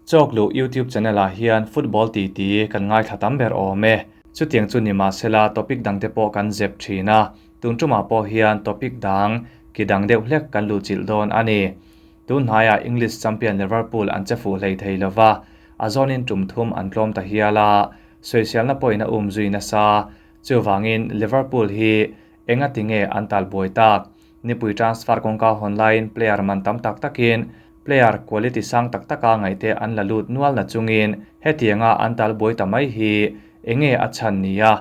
Chawkluh YouTube channel ah hian football titi kan ngaithla tam ber awm e. Chutiang chu ni mahsela topic dangte pawh kan zep thin a, tun tumah pawh hian topic dang ki dang deuh hlek kan luhchilh dawn a ni. Tun hnaiah English champion Liverpool an che fuh hlei thei lova, a zawnin tum thum an tlawm ta hial a, sawiselna pawhin a umzui nasa. Chuvangin Liverpool hi Engati nge an tal buai tak? Nipui transfer kawngka hawn laiin player man tam tak takin player quality sang tak taka ngaihte an la lut nual na chungin hetianga an tal buai ta mai hi enge a chhan nia?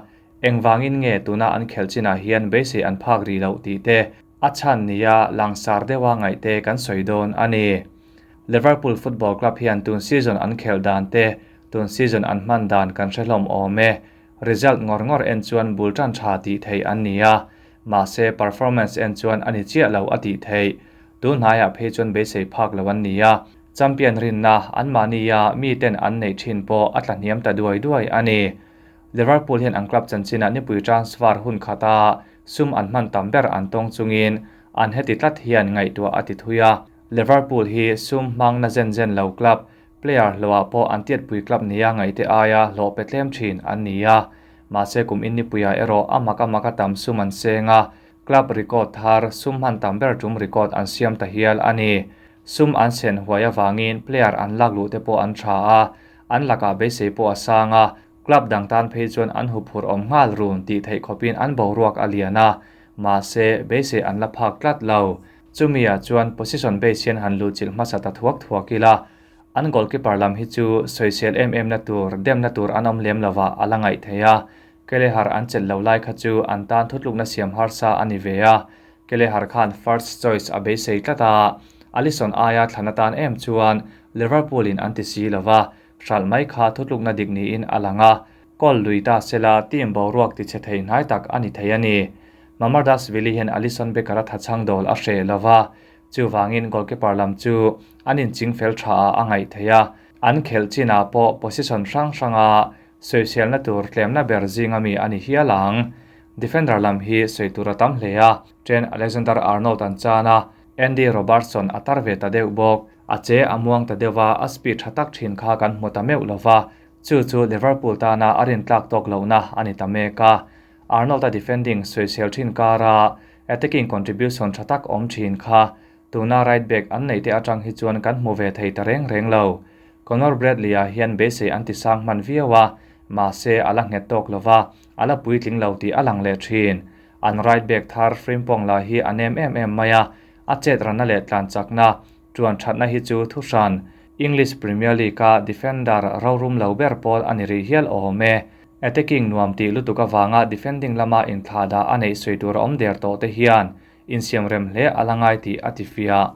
Engvangin nge tuna an khelh chinah hian beisei an phak rih loh tih te a chhan nia langsar deuha ngaihte kan sawi dawn a ni. Liverpool Football Club hian tun season an khelh dan te, tun season an hman dan kan hre hlawm awm e. Result ngawr ngawr en chuan bul tan tha tih theih an ni a, mahse performance en chuan a ni chiah lo a tih theih. Tun hnaiah phei chuan beisei phak lo an ni a, champion rinna anmahnia miten an neih thin pawh a tla hniam ta duai duai a ni. Liverpool hian an club chanchinah nipui transfer hun khata sum an hman tam ber an tawng chungin an heti tlat hian ngaihtuah a ti thui a, Liverpool hi sum hmang na zen zen lo club Player hlawhah pawh an tiatpui club nia ngaihte aia hlawh pe tlem thin an ni a, mahse kum innipuiah erawh a mak a mak a tam sum an seng a, club record thar sum hman tam ber tum record an siam ta hial a ni. Sum an sen huai avangin player an lak luh te pawh an tha a, an lakah beisei pawh a sang a, club dang tan phei chuan an huphurh awm nghal run tih theih khawpin an boruak a lian a, mahse beisei an la phak tlat lo. Chumi-ah chuan position base hian han luhchilh hmasa ta thuak thuak ila, an goalkeeper lam hi chu sawisel em em na tur, demna tur an awm lem lovah a la ngaih thei a. Kelehar an chelh lo lai kha chu an tan thutlukna siam harsa a ni ve a. Kelehar khan first choice a beisei tlat a, Alisson aia thlan atan em chuan Liverpool in an ti si lova, hralh mai kha thutlukna dik niin a lang a. Goal lui ta sela team boruak tichhe thei hnai tak a ni thei a ni. Mamardashvili hian Alisson Becker-a thachhang dawl a hreh lo va, chuvangin goalkeeper lam chu an inching fel tha ah a ngaih theih a, an khelh chinah pawh position hrang hranga sawiselna tur tlemna ber zinga mi a ni hial ang. Defender lam hi sawi tur a tam hle a, Trent Alexander-Arnold an chan a, Andy Robertson a tar ve ta deuh bawk. A che a muang ta deuh a, a speed tha tak thin kha kan hmu ta meuh lo va, chu chu Liverpool tana a rintlak tawk lohna a ni ta mek a. Arnold-a defending sawisel thin kara attacking contribution tha tak awm thin kha tuna right back an neih te atang hi chuan kan hmu ve thei ta reng reng lo. Conor Bradley-a hian beisei an ti sang hman viau a, mahse a la nghet tawk lo va, a la puitling lo tih a lang leh thin. An right back thar Frimpong lah hi a nem em em mai a, a chet ranna leh tlan chakna, tuan thatna hi chu thuhran English Premier League-a defender rorum lo ber pawl a ni rih hial awm e. Attacking nuam tih lutuk avanga defending lama inthlah dah a neih sawi tur a awm der tawh te hian insiam rem hle a la ngai tih a ti fiah.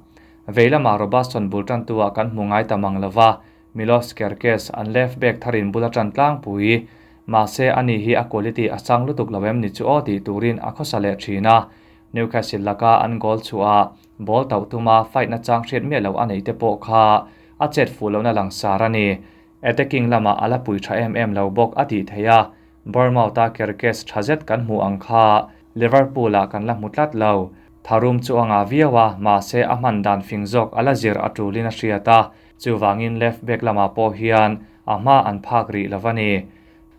Vei lamah Robertson bul tantu-ah kan hmu ngai ta mang lova, Milos Kerkez an left back tharin bul a tan tlangpui. Mahse ani hi a quality a sang lutuk lo em ni chu aw tih turin a khawsa leh thin a. Newcastle laka an goal chhuah ball tauh tuma fight nachang hriat miah loh a neih te pawh kha a chet fuh lohna langsar a ni. Attacking lamah a la pui tha em em lo bawk a tih theih a, Bournemouth-a Kerkez tha zet kan hmuh ang kha Liverpool-ah kan la hmu tlat lo. Tharum chu a ngah viau a, mahse a hman dan fing zawk a la zir a tulin a hriat a, chuvangin left back lamah pawh hian a hma an phak rih lo a ni.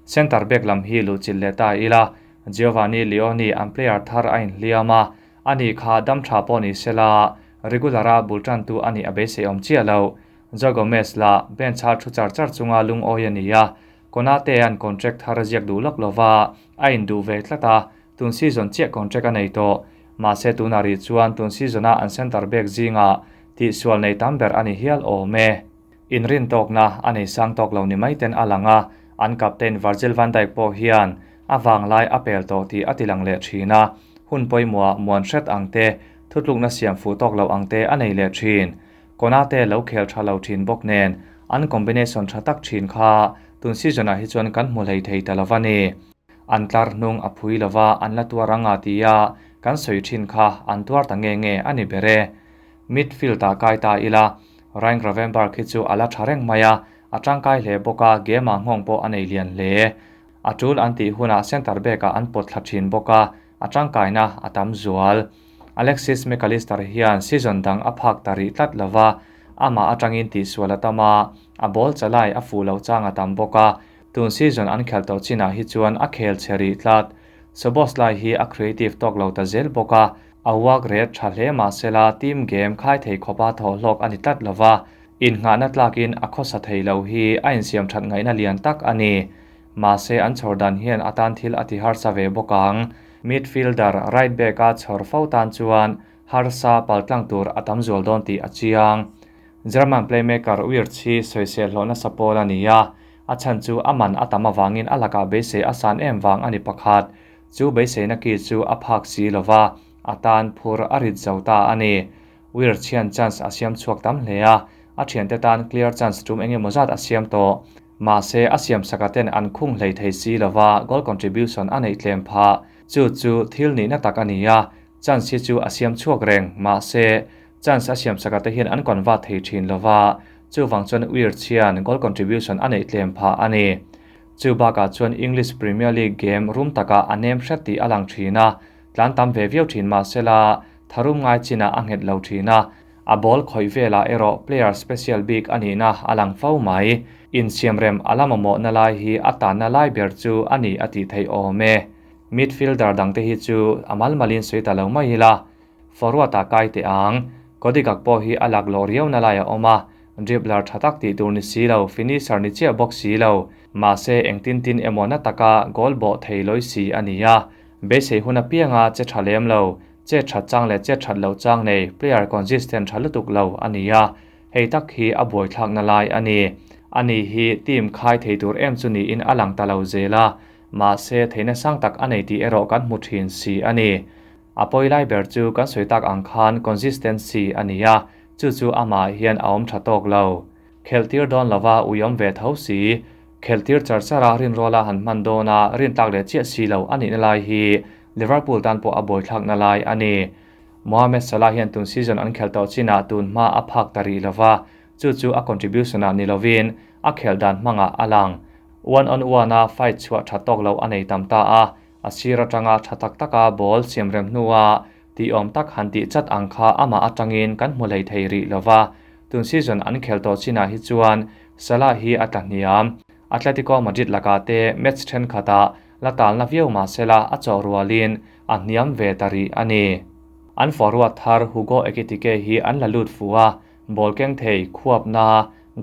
Centre back lam hi luhchilh leh ta ila, Giovanni Leoni an player thar a inhliam a, ani kha dam tha pawh ni sela regular-a bul tantu a nih a beiseiawm chiah lo. Joe Gomez lah bench a thu char char chunga lungawi a ni a, Konate-a'n contract thar a ziak duh lawk lova, a induh ve tlat a, tun season chiah contract a nei tawh. Mahse tunah rih chuan tun season-a an centre back zingah tihsual nei tam ber a ni hial awm e. Inrintawkna a nei sang tawk lo ni mai ten a lang a, an captain Virgil van Dijk pawh hian a vanglai a pel tawh tih a tilang leh thin a, hun pawimawhah muan hret ang te, thutlukna siam fuh tawk loh ang te a nei leh thin. Konate lo khel tha lo thin bawk nen an combination tha tak thin kha tun season ah hi chuan kan hmu hlei thei ta lova ni. An tlar hnung a phui lova an la tuar anga tia kan sawi thin kha an tuar ta nge nge a ni ber e. Midfield ah kai ta ila Ryan Gravenberch hi chu a la tha reng mai a, a tangkai hle bawk a game ah nghawng pawh a nei lian hle. A tul an tih hunah centre back ah an pawt thla thin bawk a, a tangkaina a tam zual. Alexis McAllister hian season dang a phak ta rih tlat lova, Amah atangin tihsual a tam a, a ball chalai a fuh loh chang a tam bawk a, tun season an khelh tawh chinah hi chuan a khel chhe rih tlat. Szoboszlai hi a creative tawk lo ta zel bawk a, a work rate tha hle mahsela team game khai thei khawpa thawhhlawk a ni tlat lova, innghahna tlakin a khawsa thei lo hi a insiam that ngaihna lian tak a ni. Mahse an chhawr dan hian a tan thil a ti harsa ve bawk ang. Midfielder right back a chhawr fo tan chuan harsa paltlang tur a tam zual dawn tih a chiang. German playmaker Wirtz hi sawisel hlawh nasa pawl a ni a, a chhan chu a man a tam avangin a lakah beisei a san em vang a ni pakhat. Chu beiseina ki chu a phak si lova, a tan phur a rit zo ta a ni. Wirtz hian chance a siam chhuak tam hle a, a thiante tan clear chance tum eng emaw zat a siam tawh. Mahse, a siamsaka ten an khung hlei thei si lova goal contribution a neih tlem phah. Chu chu thil nihna tak a ni a, chance hi chu a siam chhuak reng. Mahse, chance a siamsaka te hian an convert thei thin lova, chuvang chuan Wirtz hian goal contribution a neih tlem phah a ni. Chu bakah chuan English Premier League game rum takah a nem hret tih a lang thin a, tlan tam ve viau thin mahsela tharum ngai chinah a nghet lo thin a, A ball khawih velah erawh player special bik a nihna a lang fo mai. Insiamrem a la mamawhna lai hi a tanna lai ber chu a ni a tih theih awm e. Midfielder dangte hi chu a mal malin sawi ta lo mai ila. Forward ah kai teh ang. Cody Gakpo hi a laklawh riauna lai a awm a, dribbler tha tak tih tur ni si lo, finisher ni chiah bawk si lo. Mahse engtin tin emaw na taka goal bawh thei lawi si a ni a. Beisei hun apianga che tha lem lo. Chet that chang leh chet that loh chang nei player consistent tha lutuk lo a ni a, hei tak hi a buaithlakna lai a ni. Ani hi team khai thei tur em chu niin a lang ta lo zel a, mahse theihna sang tak a nei tih erawh kan hmu thin si a ni. A pawi lai ber chu kan sawi tak ang khan consistency a ni a, chu chu amah hian a awm tha tawk lo. Khelh tir dawn lova uiawm ve tho si, khelh tir char char a rinrawla han hman dawn a rintlak leh chiah si lo a nihna lai hi Liverpool tan pawh a buaithlakna lai a ni. Mohamed Salah hian tun season an khelh tawh chinah tun hma a phak ta rih lova, chu chu a contribution ah ni lovin a khelh dan hmangah a lang. One on one a fight chhuah tha tawk lo a nei tam ta a, a sir atanga tha tak taka ball siamrem hnua tihawm tak han tih chat ang kha amah atangin kan hmu hlei thei rih lova, Tun season an khel tawh chinah hi chuan Salah hi a tla hniam. Atletico Madrid lakah te match thenkhatah la talna viau mah sela a chawh rualin a hniam ve ta rih a ni. An forward thar Hugo Ekitike hi an la lut fuh a, ball keng thei khuapna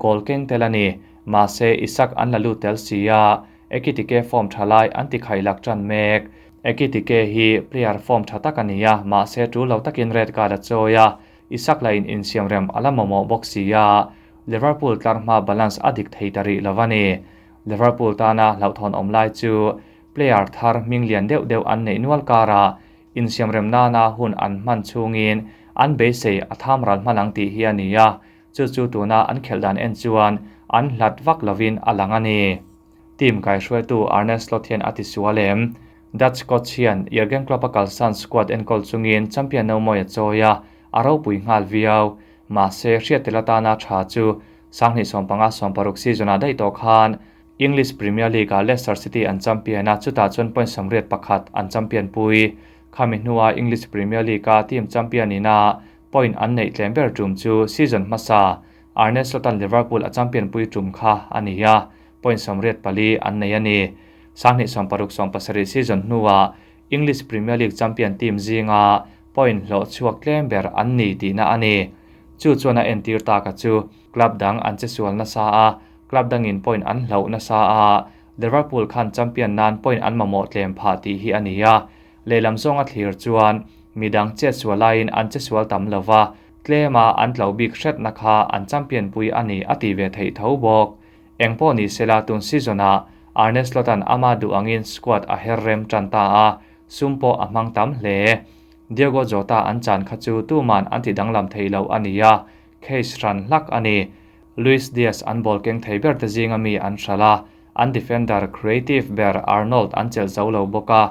goal keng tel a ni. Mahse Isak an la lut tel si a, Ekitike form tha lai an ti khailak tan mek. Ekitike hi player form tha tak a ni a, mahse tul lo takin red card a chawi a, Isak lahin insiamrem a la mamawh bawk si a, Liverpool tlarhma balance a dik thei ta rih lo a ni. Liverpool tana hlauhthawn awm lai chu player thar hming lian deuh deuh an neih nual karah insiamrem nana hun an hman chhungin an beisei a tham ral hman ang tih hi a ni a, chu chu tuna an khelh dan en chuan an hlat vak lovin a lang a ni. Team kaihruaitu Arne Slot hian a ti sual em? Dutch coach hian Jurgen Klopp-a kalsan squad enkawl chungin champion no mawi a chawi a, a ropui nghal viau. Mahse, hriattel atana tha chu 2015 16 season-ah daih tawh khan English Premier League-ah Leicester City an champion a, chutah chuan point 81 an champion pui. Khami hnua English Premier League-a team champion ina point an neih tlem ber tum chu season hmasa Arne Slot-a'n Liverpool a champion pui tum kha a ni a, point 84 an nei a ni. 2016 17 season hnuah English Premier League champion team zinga point hlawh chhuak tlem ber an ni tihna a ni. Chu chuan a entir taka chu club dang an che sual nasa a, club dangin point an hlauh nasa a, Liverpool khan champion nan point an mamawh tlem phah tih hi a ni a. Lehlam zawnga thlir chuan midang chet sual laiin an che sual tam lova, tlema an tlo bik hretna kha an champion pui a ni a ti ve theih tho bawk. Engpawh ni sela tun season-ah Arne Slot-a'n ama duh angin squad a her rem tan ta a, sum pawh a hmang tam hle. Diogo Jota an chan kha chu tuman an ti danglam thei lo a ni a, case hran hlak a ni. Luis Diaz an ball keng thei ber te zinga mi an hralh a, an defender creative ber Arnold an chelh zo lo bawk a,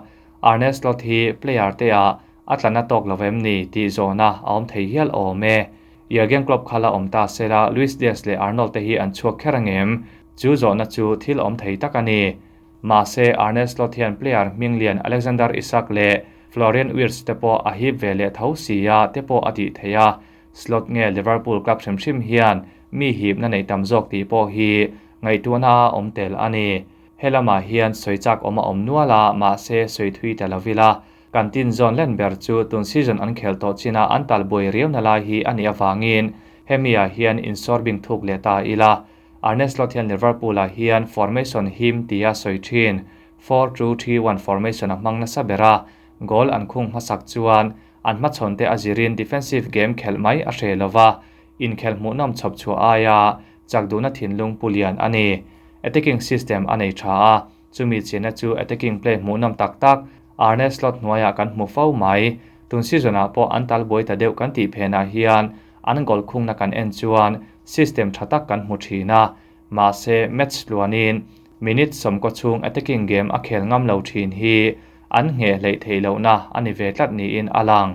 Arne Slot hi player te ah a tla na tawk lo em ni tih zawhna a awm thei hial awm e. Jurgen Klopp kha la awm ta sela Luis Diaz leh Arnold te hi an chhuak kher angem? Chu zawhna chu thil awm thei tak a ni. Mahse Arne Slot hian player hming lian Alexander Isak leh Florian Wirtz te pawh a hip ve leh tho si a te pawh a tih theih a. Slot nge Liverpool club hrim hrim hian mi hipna nei tam zawk tih pawh hi ngaihtuahna a awm tel a ni. He lamah hian sawi chak awm a awm nual a, mahse sawi thui ta lo ila. Kan tin zawn len ber chu tun season an khel tawh china an tal buai riauna lai hi a nih avangin hemi-ah hian insawr bing thuk leh ta ila. Arne Slot hian Liverpool-ah hian formation him tia sawi thin 4-2-3-1 formation a hmang nasa ber a, goal an khung hmasak chuan an hmachhawn te a zirin defensive game khelh mai a hre lova, inkhelh hmuhnawm chhawp chhuah aia chak duhna thinlung pu lian a ni. Attacking system a nei tha a, chumi chenna chu attacking play hmuhnawm tak tak Arne Slot hnuaiah kan hmu fo mai. Tun season-ah pawh an tal buai ta deuh kan tih phenah hian an goal khungna kan en chuan system tha tak kan hmu thin a, mahse match tluanin minute sawmkaw chhung attacking game a khel ngam lo thin hi an ngheh hleih theih lohna a ni ve tlat niin a lang.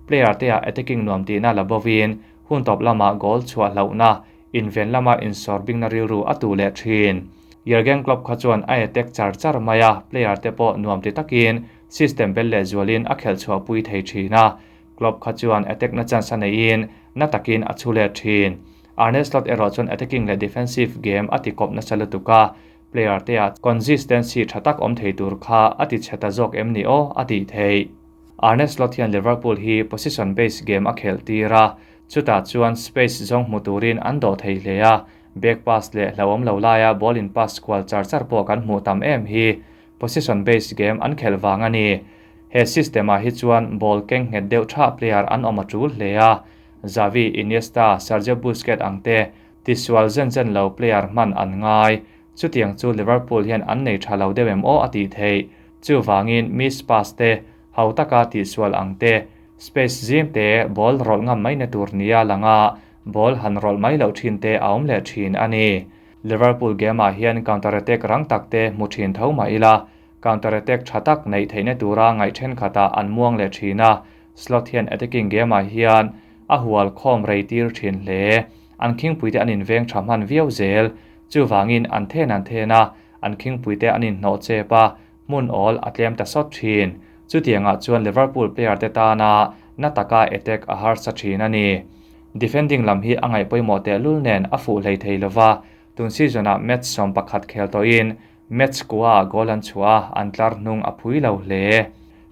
Player te ah attacking nuam tihna la bovin hun tawp lamah goal chhuah hlauhna, inven lama insawr bingna rilru a tu leh thin. Jurgen Klopp kha chuan a attack char char mai a, player te pawh nuam ti takin system bel leh zualin a khelh chhuah pui thei thin a. Klopp kha chuan attack na chance a neihin na takin a chhu leh thin. Arne Slot erawh chuan attacking leh defensive game a ti kawp nasa lutuk a, player te ah consistency tha tak awm thei tur kha a ti chhe ta zawk em ni aw a tih theih. Arne Slot hian Liverpool hi position based game a khelh tir a, chutah chuan space zawng hmu turin an dawh thei hle a, back pass leh hlauhawm lo laia ball in pass kual char char pawh kan hmuh tam em hi position based game an khelh vang a ni. He system ah hi chuan ball keng nghet deuh tha player an awm a tul hle a, Xavi, Iniesta, Sergio Busquets ang te tisual zen zen lo player hman an ngai. Chutiang chu Liverpool hian an nei tha lo deuh em aw a tih theih. Chuvangin miss pass te, ho taka tihsual ang te, space zim te ball rawlh ngam mai na tur nia langa ball han rawlh mai loh thin te a awm leh thin a ni. Liverpool game ah hian counter attack rang tak te hmu thin tho mah ila, counter attack tha tak neih theihna tura ngaih thenkhatah an muang leh thin a, Slot hian attacking game ah hian a hual khawm rei tir thin hle. An khingpuite an inveng tha hman viau zel. Chuvangin an then an then a, an khingpuite an inhnawh chep a, hmun awl a tlem ta sawt thin. Chutiangah chuan Liverpool player te tana na taka attack a harsa thin a ni. Defending lam hi a ngaih pawimawh tehlul nen a fuh hlei thei lova, tun season-ah match 11 khel tawhin match kua goal an chhuah a, an tlar hnung a phui lo hle.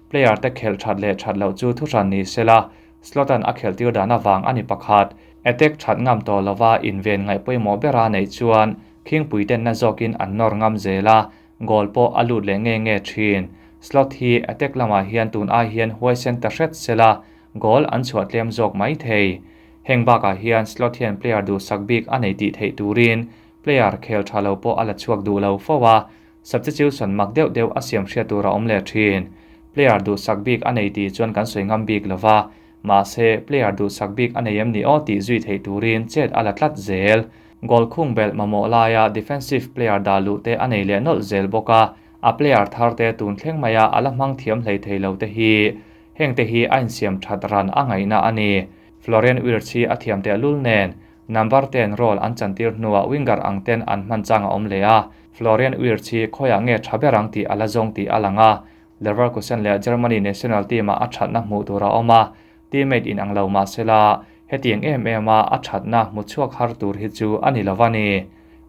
Player te khelh that leh that loh chu thuhran ni sela, Slot-a'n a khelh tir dan avang a ni pakhat. Attack that ngam tawh lova inven ngaih pawimawh bera neih chuan khingpui tenna zawkin an nawr ngam zel a, goal pawh a lut leh nge nge thin. Slot hi attack lamah hian tun ai hian huaisen ta hret sela, goal an chhuah tlem zawk mai thei. Heng bakah hian Slot hian player duhsak bik a nei tih theih turin player khel tha lo pawh a la chhuak duh lo fo a, substitution mak deuh deuh a siam hriat tur a awm leh thin. Player duhsak bik a nei tih chuan kan sawi ngam bik lova, mahse player duhsak bik a nei em ni aw tih zui theih turin chet a la tlat zel. Goal khung belh mamawh laia defensive player dah luh te a nei leh nawlh zel bawk a, a player thar te tun thleng maia a la hmang thiam hlei thei lo te hi heng te hi a insiam that ran a ngaihna a ni. Florian Wirtz hi a thiam tehlul nen number 10 role an chantir hnuah winger ang ten an hman chang a awm leh a, Florian Wirtz hi khawiah nge tha ber ang tih a la zawng tih a lang a, Leverkusen leh Germany national team ah a thatna hmuh tur a awm a, teammate in ang lo mahsela hetiang em em a a thatna hmu chhuak har tur hi chu a ni lova ni.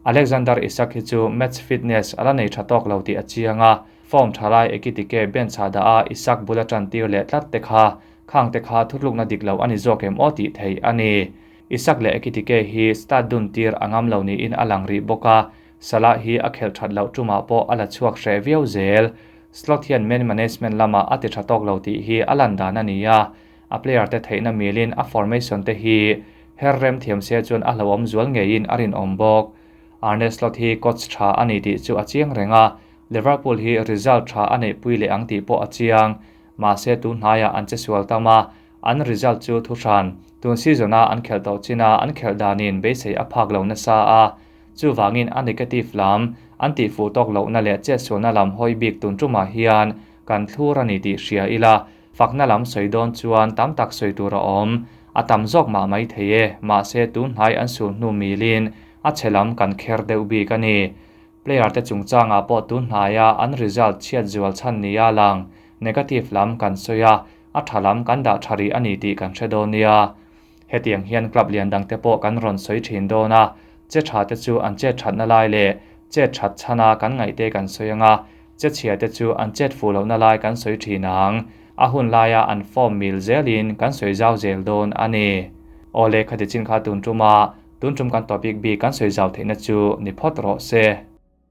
Alexander Isak hi chu match fitness a la nei tha tawk lo tih a chiang a, form thalai Ekitike bench ah dah a Isak bula tan tir leh tlat te kha khang te kha thutlukna dik lo a ni zawk em aw tih theih a ni. Isak leh Ekitike hi start dun tir a ngam lo niin a lang rih bawk a, Salah hi a khelh that loh tumah pawh a la chhuak hreh viau zel. Slot hian man management lamah a ti tha tawk lo tih hi a lan dan a ni a, a player te theihna milin a formation te hi her rem thiam se chuan a hlauhawm zual ngeiin a rinawm bawk. Arne Slot hi coach tha a ni tih chu a chiang reng a, Liverpool hi result tha a neihpui leh ang tih pawh a chiang. Mahse tun hnaiah an che sual tam a, an result chu thuhran. Tun season-a an khelh tawh china an khelh danin beisei a phak lo nasa a, chuvangin a negative lam an tih fuh tawk lohna leh chet sualna lam hawi bik tun tumah hian kan thlur a ni tih hria ila, fakna lam sawi dawn chuan tam tak sawi tur a awm. A tam zawk mah mai thei e, mahse tun hnai an sul hnu milin a chhe lam kan kher deuh bik a ni. Player te chungchangah pawh tun hnaia an result chhiat zual chhan nia lang negative lam kan sawi a, a tha lam kan dah tha rih a ni tih kan hre dawn nia. Hetiang hian club lian dangte pawh kan rawn sawi thin dawn a, che tha te chu an chet thatna lai leh chet that chhana kan ngaihte kan sawi anga, che chhia te chu an chet fuh lohna lai kan sawi thin ang. A hun laia an form mil zelin kan sawi zau zel dawn a ni. Awle, khati chin kha tun tuma tun tum kan topic bik kan sawi zau theihna chu ni phawt rawh se.